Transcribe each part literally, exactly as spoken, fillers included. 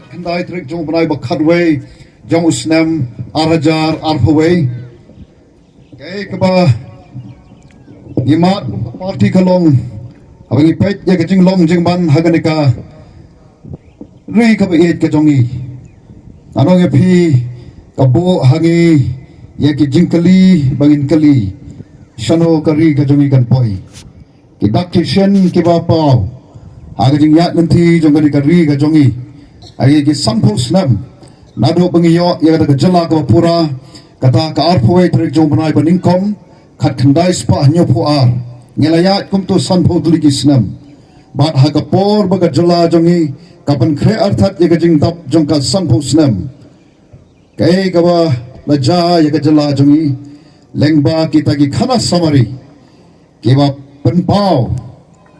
Khyndai tarik jong u bnai ba khatwei jong u snem ar hajar arphew wei. Kaei kaba ngi mad party ka long, haba ngi peit ïa ka jinglong jingman ha kane ka ri kaba ïeit ka jong ngi. Ngan ong ïa phi, ka buh ha ngi ïa ki jingkylli ba ngin kylli, shano ka ri ka jong ngi kan poi. Ki dak ki shen kiba paw ha ka jingïaid lynti jong kane ka ri ka jong ngi ha ki sanphew snem naduh ba ngi ïoh ïa kata ka jylla kaba pura. Kata ka arphew wei tarik jong u bnai ba nyngkong khatkhyndai spah hynñiewphew ar, ngi la ïaid kumto sanphew tylli ki snem. Bad ha ka por ba ka jylla jong ngi ka pynkhreh artat ïa ka jingdap jong ka sanphew snem, kaei kaba la jia ïa ka jylla jong ngi lyngba kita ki khana samari kiba pynpaw,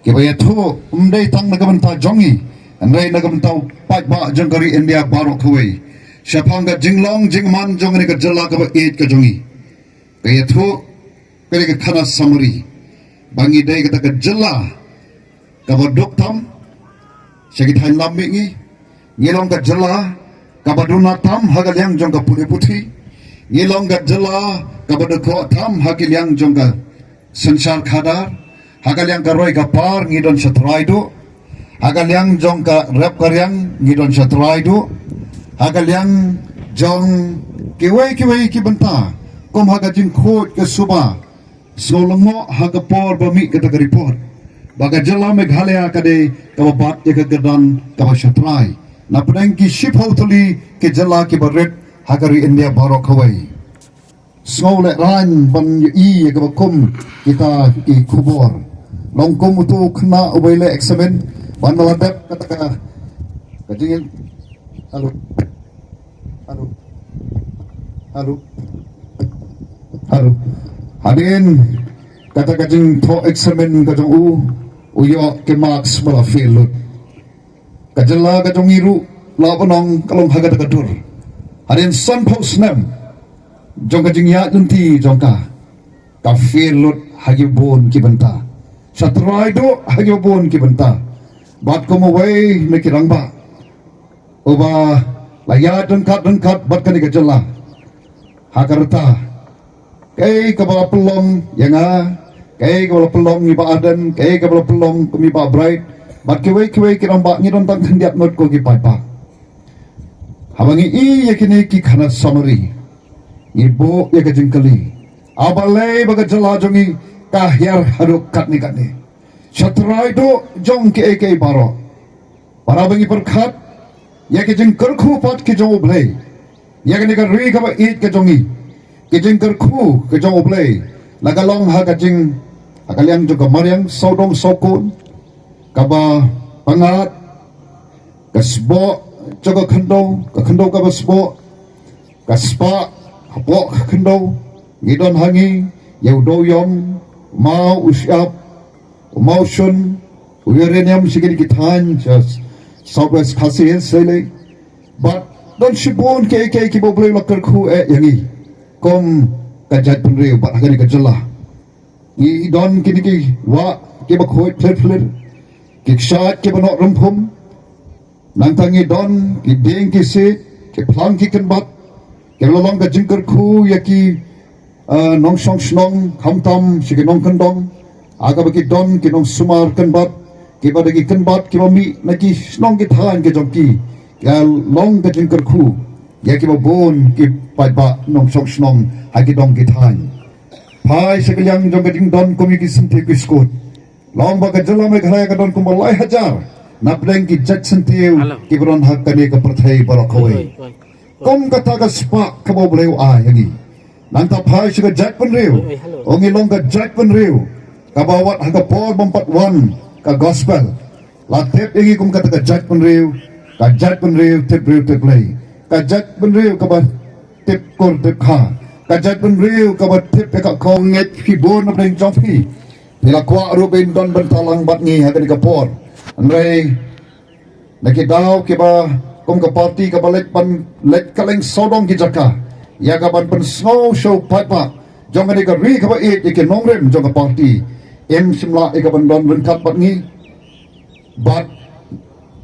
kiba ïathuh, ym dei tang na ka bynta jong ngi, hynrei na ka bynta u paidbah jong ka ri India baroh kawei. Shaphang ka jinglong jingman jong kane ka jylla kaba ïeit ka jong ngi, ka ïathuh kane ka khana samari ba ngi dei kata ka jylla kaba duk tam sha ki thaiñ lam mihngi. Ngi long ka jylla kaba duna tam ha ka liang jong ka pule puthi. Ngi long ka jylla kaba duk tam ha ki liang jong ka synshar khadar. Ha ka liang ka roi ka par ngi don sha trai duh. Ha ka liang jong ka rep ka riang ngi don sha trai duh. Ha ka liang jong kiwei kiwei ki bynta, kum ha ka jingkhuid ka suba, sngewlyngngoh ha ka por ba mih kata ka report ba ka jylla Meghalaya ka dei kaba bat ïa ka kyrdan kaba sha trai na pdeng ki shiphew tylli ki jylla kiba rit ha ka ri India baroh kawei. Sngew lehraiñ ban ïohi ïa kaba kum kita ki khubor. Long kum uto u khynnah uba ïaleh eksamin ban la dep kata ka, ka jingim. Hello. Hello. Hello. Hello. Hadien kata ka jingthoh eksamin ka jong u, u ïoh ki marks ba la fail lut. Ka jylla ka jong ngi ruh, la ban ong, ka long ha kata ka dur. Hadien sanphew snem jong ka jingïaid lynti jong ka, ka fail lut ha ki bun ki bynta. Sha trai duh ha ki bun ki bynta. Bad kum uwei na ki rangbah uba la ïaid ryngkat ryngkat bad kane ka jylla ha ka rta, kaei kaba la pynlong ïa nga, kaei kaba la pynlong ïa i Bah Ardent, kaei kaba la pynlong kum i Bah Bright, bad kiwei kiwei ki rangbah, ngi don tang khyndiat ngut ko ki paidbah. Haba ngi i ïa kine ki khana samari, ngi buh ïa ka jingkylli, balei ba ka jylla jong ngi ka hiar haduh katne katne. Sha trai duh jong kiei kiei baroh, para ba ngi pyrkhat ïa ki jingkyrkhu pat ki jong U Blei ïa kane ka ri kaba ïeit ka jong ngi. Ki jingkyrkhu ki jong U Blei la ka long ha ka jing, ha ka liang jong ka mariang sawdong sawkun, kaba pyngngad, ka sboh jong ka khyndew, ka khyndew kaba sboh, ka spah hapoh ka khyndew. Ngi don ha ngi ïa u dewiong, u maw, u shyiap, u mawshun, u uranium sha kine ki thaiñ sha South West Khasi Hills lei. Bad don shibun kiei kiei kiba U Blei u la kyrkhu eh ïa ngi kum ka jaitbynriew bad ha kane ka jylla. Ngi don kine ki wah kiba khuid phlir phlir, ki kshaid kiba noh rymphum. Nangta ngi don ki dieng ki siej, ki phlang ki kynbat, kiba la long ka jingkyrkhu ïa ki, eh, nongshong shnong, khamtam sha ki nongkyndong, ha kaba ki don ki nongsumar kynbat, kiba da ki kynbat kiba mih na ki shnong ki thaiñ ki jong ki, ka long ka jingkyrkhu ïa kiba bun ki paidbah nongshong shnong ha ki dong ki thaiñ. Phai sha ka liang jong ka jingdon kum ïa ki syntiew ki skud. Long ba ka jylla Meghalaya ka don kumba lai hajar na pdeng ki jait syntiew kiba don ha kane ka pyrthei baroh kawei. Kum kata ka spah kaba U Blei u ai ha ngi. Nangta phai sha ka jaitbynriew. Ong ngi long ka jaitbynriew kaba wat ha ka por bym pat wan ka gospel, la tip ïa ngi kum kata ka jaitbynriew, ka jaitbynriew tip briew tip Blei, ka jaitbynriew kaba tip kur tip kha, ka jaitbynriew kaba tip ïa ka kong. Ngeit phi bun na pdeng jong phi, phi la kwah ruh ban don bynta lang bad ngi ha kane ka por. Hynrei na ki daw kiba kum ka party kaba leit ban leit kylleng sawdong ki jaka ïa ka ban pynsngew sha u paidbah jong kane ka ri kaba ïeit ïa ki nongrim jong ka party, im shym lah ïa ka ban don ryngkat bad ngi. Bad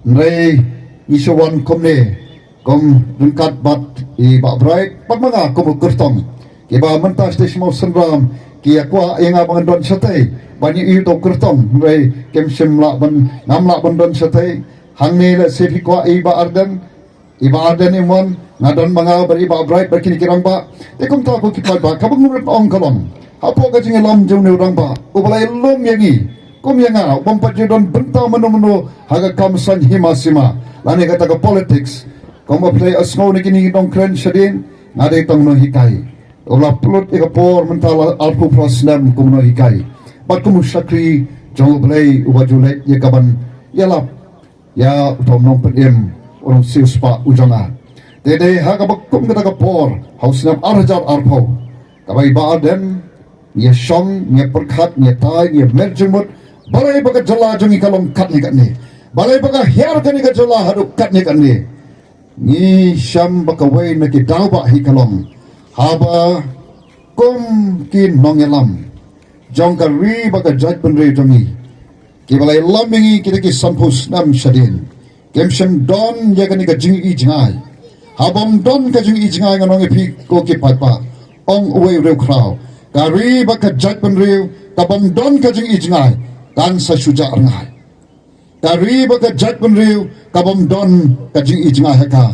hynrei Ngi shu wan kumne kum ryngkat bad i Bah Bright bad ma nga kum u kyrtong. Kiba mynta shatei sha Mawsynram ki ïa kwah ïa nga ba ngan don shatei ban ïohi uto u kyrtong, hynrei kim shym lah ban, ngam lah ban don shatei. Hangne lehse phi kwah i Bah Ardent, i Bah Ardent im wan, nga don ma nga bad i Bah Bright bad kine ki rangbah. Te kumta ko ki paidbah, kaba ngim rit ong ka long, hapoh ka jingïalam jong une u rangbah uba la ïalum ïa ngi kum ïa nga, u bym pat ju don bynta mano mano ha ka kam saiñ hima sima lane kata ka politics. Kumba phi la ïohsngew na kine ki nongkren shadien, nga dei tang u nonghikai uba la pynlut ïa ka por mynta la arphew phra snem kum u nonghikai bad kum u shakri jong U Blei uba ju leit ïa kaban ïalap ïa uto u nongpynim, u nongsiewspah u jong nga. Te dei ha kaba kum kata ka por, ha u snem ar hajar arphew, kaba i Bah Ardent, ngi ïa shong, ngi ïa pyrkhat, ngi ïa tai, ngi ïa mer jingmut, balei ba ka jylla jong ngi ka long katne katne, balei ba ka hiar kane ka jylla haduh katne katne. Ngi shem ba kawei na ki daw bah hi ka long haba kum ki nongïalam jong ka ri bad ka jaitbynriew jong ngi, kiba la ïalam ïa ngi kita ki sanphew snem shadien, kim shym don ïa kane ka jingïohi jngai. Haba ym don ka jingïohi jngai, ngan ong ïa phi ko ki paidbah, ong uwei u riewkhraw, ka ri bad ka jaitbynriew kaba ym don ka jingïohi jngai kan sa shu jah rngai. Ka ri bad ka jaitbynriew kaba ym don ka jingïohi jngai ha ka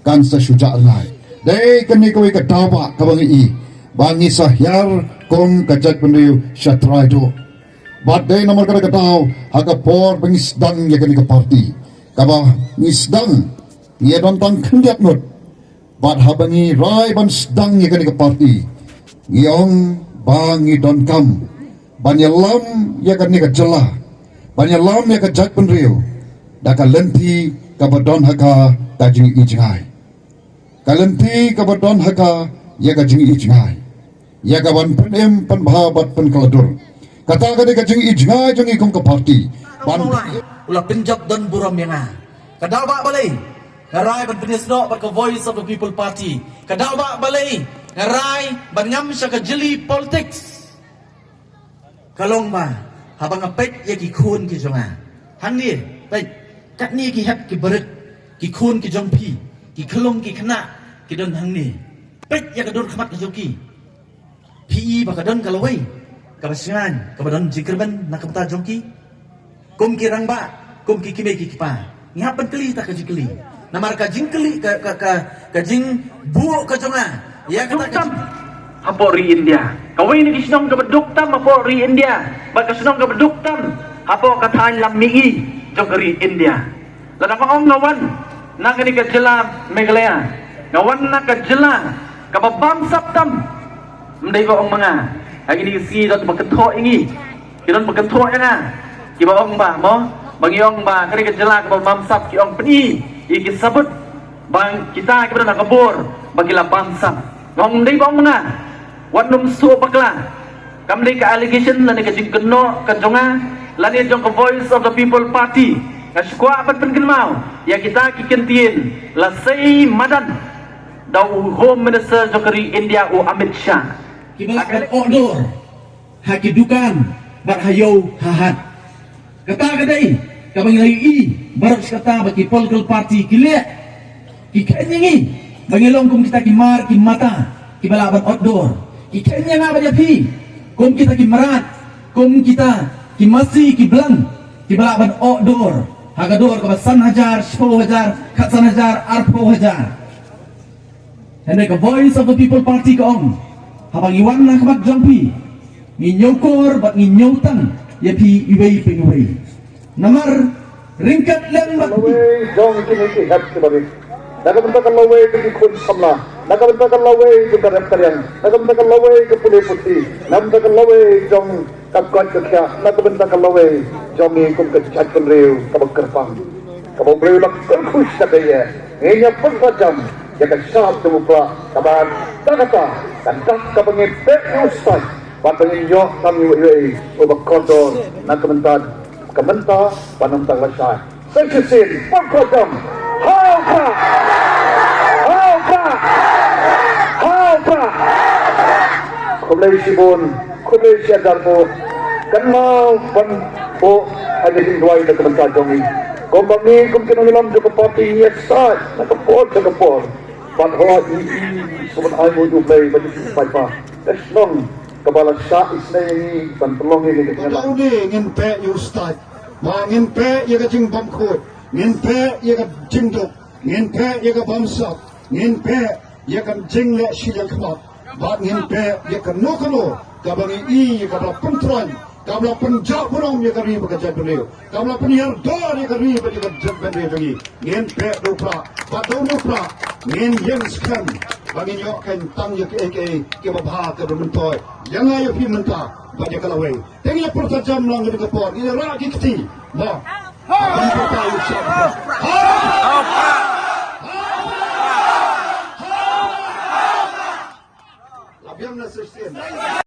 kan sa shu jah rngai. Dei kane kawei ka daw bah kaba ngi i ba ngi sa hiar kum ka jaitbynriew sha trai duh. Bad dei namar kata ka daw ha ka por ba ngi sdang ïa kane ka party, kaba ngi sdang, ngi ïa don tang khyndiat ngut. Bad haba ngi rai ban sdang ïa kane ka party, ngi ong ba ngi donkam ban ïalam ïa kane ka jylla, ban ïalam ïa ka jaitbynriew da ka lynti kaba don ha ka ka jingïohi jngai. Ka lynti kaba don ha ka ïa ka jingïohi jngai, ïa kaban pynim pynbha bad pynkylla dur. Kata ka dei ka jingïohi jngai jong ngi kum ka party. Ban u la pynjop don burom ïa nga. Ka daw bah balei nga rai ban pynïasnoh bad ka Voice of the People Party? Ka daw bah balei nga rai ban ngam sha ka jylli politics? Ka long ba haba nga peit ïa ki khun ki jong nga hangne, peit, katne ki hep ki barit, ki khun ki jong phi, ki khyllung ki khynnah ki don hangne. Peit ïa ka dur khmat ka jong ki. Phi i ba ka don ka lawei kaba shngaiñ kaba don jingkyrmen na ka bynta jong ki? Kum ki rangbah, kum ki kmie ki kpa, ngi hap ban kylli ta ka jingkylli. Namar ka jingkylli, ka, ka, ka, ka jingbuh ka jong nga ïa kata ka jing- hapoh ri India. Kawei na ki shnong kaba duk tam hapoh ri India bad ka shnong kaba duk tam hapoh ka thaiñ lam mihngi jong ka ri India. Lada nga ong nga wan na kane ka jylla Meghalaya, nga wan na ka jylla kaba bamsap tam. Ym dei ba ong ma nga, ha kine ki sngi don ba kynthoh ïa ngi, ki don ba kynthoh ïa nga, kiba ong ba mo, ba ngi ong ba kane ka jylla kaba bamsap, ki ong pyni ïa ki sabut ba kita kiba don ha ka bor ba ki la bamsap. Nga ong ym dei ba ong ma nga, wat nym shu bakla. Kam dei ka allegation lane ka jingkynnoh ka jong nga lane jong ka Voice of the People Party. Nga shu kwah ban pynkynmaw ïa kita ki kyntien la sei madan da u Home Minister jong ka ri India, u Amit Shah. Kiba lah ban order ha ki dukan bad ha ïew ha hat. Kata ka dei kaba ngi la ïohi baroh shi katta ba ki political party ki leh. Ki kheiñ ïa ngi ba ngi long kum kita ki mar ki mata kiba lah ban ot dor. Ki kheiñ ïa nga bad ïa phi kum kita ki mrad, kum kita ki masi ki blang kiba lah ban ot dor ha ka dor kaba san hajar, shiphew hajar, khatsan hajar, arphew hajar. Hynrei ka Voice of the People Party ka ong, haba ngi wan na khmat jong phi, ngi ñiewkor bad ngi ñiewtang ïa phi iwei pa iwei. Namar ryngkat lem bad phi. Lawei jong kine ki hep ki barit, na ka bynta ka lawei jong ki khun samla, na ka bynta ka lawei jong ka rep ka riang, na ka bynta ka lawei ka pule puthi, na ka bynta ka lawei jong ka koit ka khiah, na ka bynta ka lawei jong ngi kum ka jaitbynriew kaba kyrpang, kaba U Blei u la kyrkhu sha ka ïa ngi, ïa pynrajam ïa ka shap jong u Prah, kaba da kata ka dak kaba ngi beh ïa u sait bad ba ngi ïoh tam ïa u, ïa uba kordor na ka bynta, ka bynta ba nang tang lashai. Sa shisien, pynrajam. Ha u Prah! Ha u Prah! Ha u Prah! Khublei shibun, khublei shihajar nguh. Kynmaw ban buh ha ka jingduwai na ka bynta jong ngi. Kumba ngi kum ki nongïalam jong ka party ngi ïa ksaid na ka por sha ka por. Bad hooid ngi i sngewbha ai nguh ïa U Blei ba ngi paidbah. Ka shnong kaba la shah isynei ïa ngi ban pynlong ïa ngi ka jingïalam. Kaba une ngin peit ïa u stad. Ba ngin peit ïa ka jingbymkhuid. Ngin peit ïa ka jingduk. Ngin peit ïa ka bamsap. Ngin peit ïa ka jingleh shiliang khmat. Bad ngin peit ïa kano kano kaba ngi i ïa kaba la pyntroiñ, kaba la pynjah burom ïa ka ri bad ka jaitbynriew, kaba la pynïar dor ïa ka ri bad ïa ka jaitbynriew jong ngi. Ngin peit da u prah bad da u prah ngin ïeng skhem ba ngin ïoh kein tang ïa kiei kiei kiba bha kiba myntoi ïa nga ïa phi mynta bad ïa ka lawei. Te ngi ïa pyrta jam lang ka dei ka por ngi ïa rah ki kti. Mo. Ngin pyrta ïa u shah. La biang na shisien.